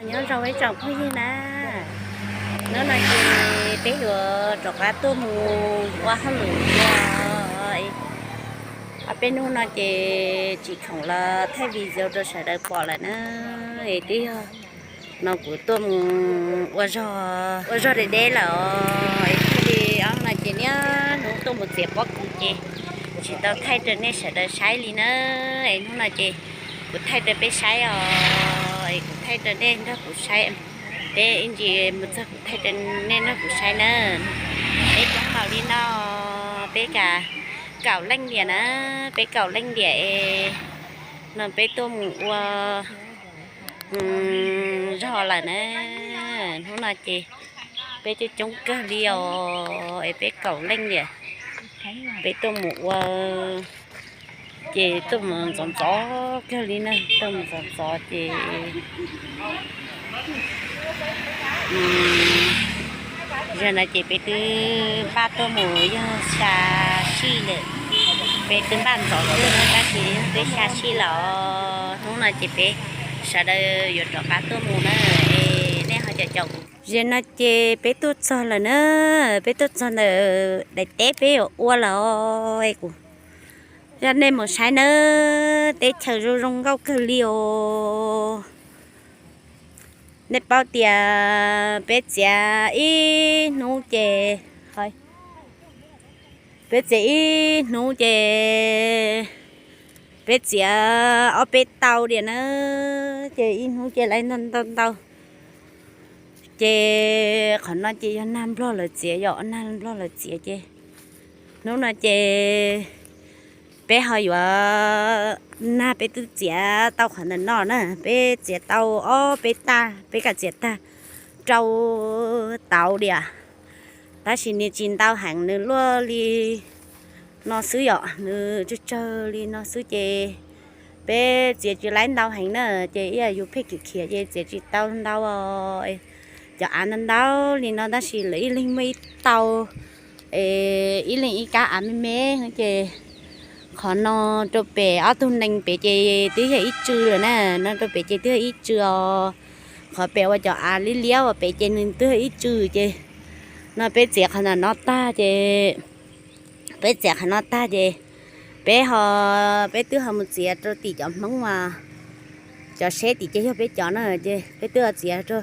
Nyob zoo ib tsoom phooj ywg na, hnub no ces peb yuav rov qab tuaj mus ua hauj lwm ua, peb hnub no ces tsim khoom los thaij video rau sawv daws pom lawm na. Es twb yog no kuv tuaj mus ua zog, ua zog deb deb lawm os, thiaj li ob no ces niaj hnub tuaj mus txiav pob kws ces tsis tau thaij rau nej sawv daws saib li na. Es hnub no ces kuv thaij rau peb saib os, es kuv thaij rau nej nrog kuv saib, peb ib ntsis mus txog kuv thaij rau nej nrog kuv saib na. Peb coob npaum li no, peb kaum leej diam na, peb kaum leej diam es no peb tuaj mus ua zog lawm na. Hnub no ces peb coob coob kawg li os, es peb kaum leej diam, peb tuaj mus ua, ces tuaj mus ntxov ntxov kawg li na, tuaj mus ntxov ntxov ces zaum no ces peb twb npaj tuaj mus yog xya sij lawm, peb twb npaj ntxov kawg na, tab sis yog twb xya sij lawm os. Hnub no ces peb sawv daws yuav rov qab tuaj mus na, es nej ho caum caum kuv. Zaum no ces peb tuaj txog lawm na, peb tuaj txog ntawm daim teb peb yuav ua lawm os, es kuv coj nej mus saib na, teb chaws zoo zoo nkauj kawg li os. Nej paub tias peb txiav ib hnub ces, peb txiav ib hnub ces peb txiav ob peb tau diam na, ces ib hnub ces lawv ntau ntau ntau. Ces qhov no ces yog nag nplog lawv txiav, yog nag nplog lawv txiav ces hnub no ces peb ho yuav, nag peb twb txiav tau qhov ntawm no na, peb txiav tau ob peb tag, peb kam txiav tag rau tau diam, tab sis nws tsis ntau heev, nws luaj li no xwb yom, nws tsawg tsawg li no xwb ces peb txiav tsis laib ntau heev na, ces ib yam yus pheej khiav khiav ces txiav tsis tau ntau os. Cov av ntau ntau li no tab sis lawv ib leeg muaj ib tau, es ib leeg ib kab av me me ces qhov no rau pem ob tug nees pem ces twb yog ib tsw lawm na, no rau pem ces twb yog ib tsw os. Qhov pem uas cov av liab liab uas pem ces nws twb yog ib tsw ces no peb txiav qhov ntawm no tag ces, peb txiav qhov no tag ces peb ho, peb twb ho mus txiav rau tim cov Hmoob as, cov seb tim ces yog peb cov na, ces peb twb ho txiav rau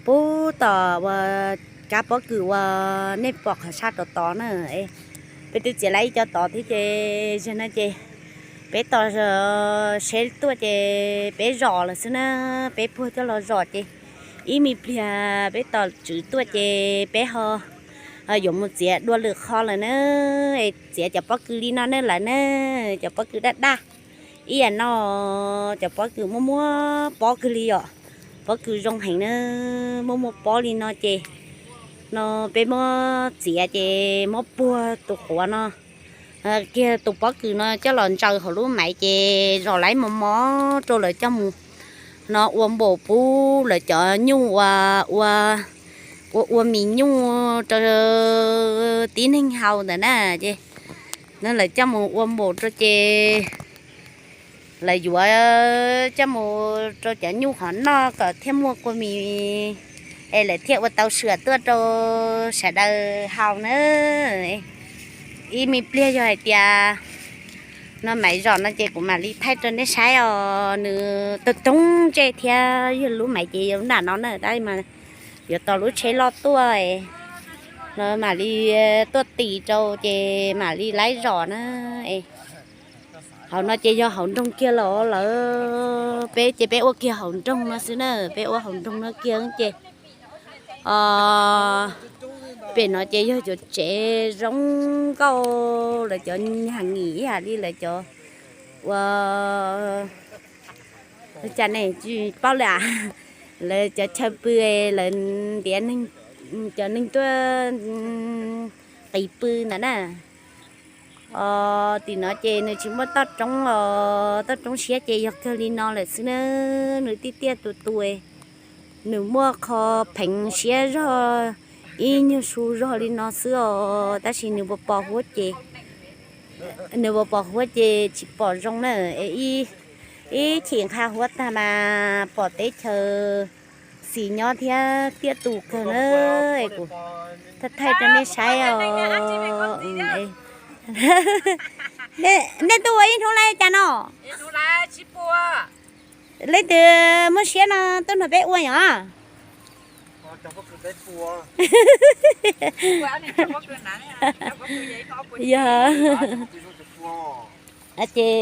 pub tom uas kab pob kws uas nej pom qhov sab rau tod na. Peb twb txiav lawm ib co tod thiab ces zaum no ces peb tos seb tuaj ces peb zom lawm xwb na, peb puag coj los zom ces ib me pliag peb tos tswv tuaj ces peb ho yuav mus txiav dua lwm qho lawm na. Txiav cov pob kws li no ne lawm na, cov pob kws daj daj ib yam no, cov pob kws muaj muaj pob kws li yom, pob kws zoo heev na, muaj muaj pob li no ces no peb muab txiav ces muab puag tus quav no kiag, tus pob kws no coj los ntsaws hauv lub maiv ces zom laib mos mos rau lawv coj mus no ua npaum pub lawv cov nyuj ua, ua, ua mis nyuj rau tib neeg haus ntawm na. Ces no lawv coj mus ua npaum rau ces lawv yuav coj mus rau cov nyuj qhov noj kom thiaj muaj kua mis es lawv thiaj ua tau swam tuaj rau sawv daws haus na. Ib me pliag yog hais tias no maiv zom no ces kuv mam li thaij rau nej saib os. Nws tau roob ntsej thiab yog lub maiv ces yog nram no na, tab mas yuav tos lub tsheb loj tuaj no mam li tuaj tis rau ces mam li laib zom na. Hauv no ces yog hauv nroog kiag los lawm, peb ces peb ua kiag hauv nroog no xwb na, peb ua hauv nroog no kiag ces pem no ces yog cov tsev zoo nkauj, lawv cov nyag ngim ib yam li lawv cov ua, cas ne tsis paub li as, lawv cov chaw pw, lawv ntiav neeg, cov neeg tuaj qis pw ntawd na. Tim no ces nws tsis muaj toj roob os, toj roob siab ces yog kawg li no lawm xwb na. Nws tiaj tiaj tus tus, nws muaj qho pheev siab zog ib nyuag su zog li no xwb os, tab sis nws puas pos huab ces, nws puas pos huab ces tsis pom zoo na. Ib chim nqha huab tag mas pom teb chaws Txiv nyob thiab tiaj tus kawg na, es kuv thaij thaij rau nej saib os. Nej tuaj ua ib hnub li cas no? Leej twg muaj siab no tuaj nrog peb ua yom? Yog ces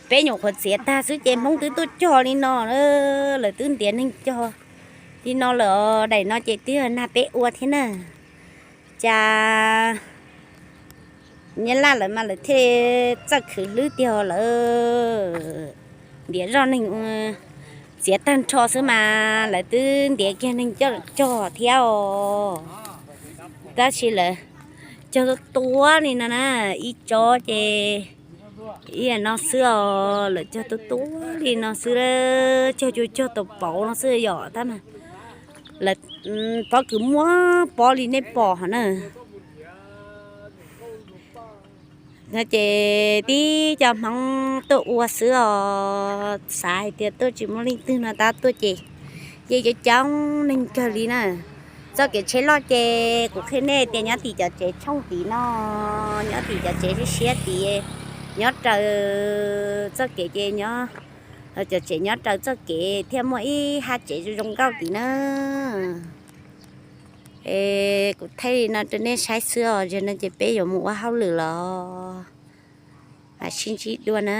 peb nyuam qhuav txiav tag xwb ces Hmoob twb tuaj cog li no, lawv twb ntiav neeg cog li no lawm. Daim no ces twb yog nag peb ua thiab na. Cas Nyab Laj lawv mas lawv thiaj txawj khwv hlwb tiag, lawv ntiav zoj neeg txiav tag nrho xwb mas lawv twb ntiav kiag neeg coj cog thiab os. Tab sis lawv cog tuab tuab li no na, ib tsob ces ib yam no xwb os, lawv cog tuab tuab li no xwb, cog cuag cog tau pauv no xwb yom. Tab mas lawv pob kws muab pob li nej pom hov na. No ces tib co Hmoob tuaj ua xwb os, xav hais tias tuaj tsis muaj leej twg no tab tuaj ces yeej coob coob neeg kawg li na. Txoj kev tsheb loj ces kuv qhia nej tias nyob tim cov tsev tshooj tid no, nyob tim cov tsev siab siab tid, nyob raws txoj kev ces nyob, cov tsev nyob raws txoj kev thiaj muaj ib hab tsev zoo zoo nkauj tid na. Es kuv thaij li no rau nej saib xwb os, zaum no ces peb yuav mus ua hauj lwm los, mam sib ntsib dua na.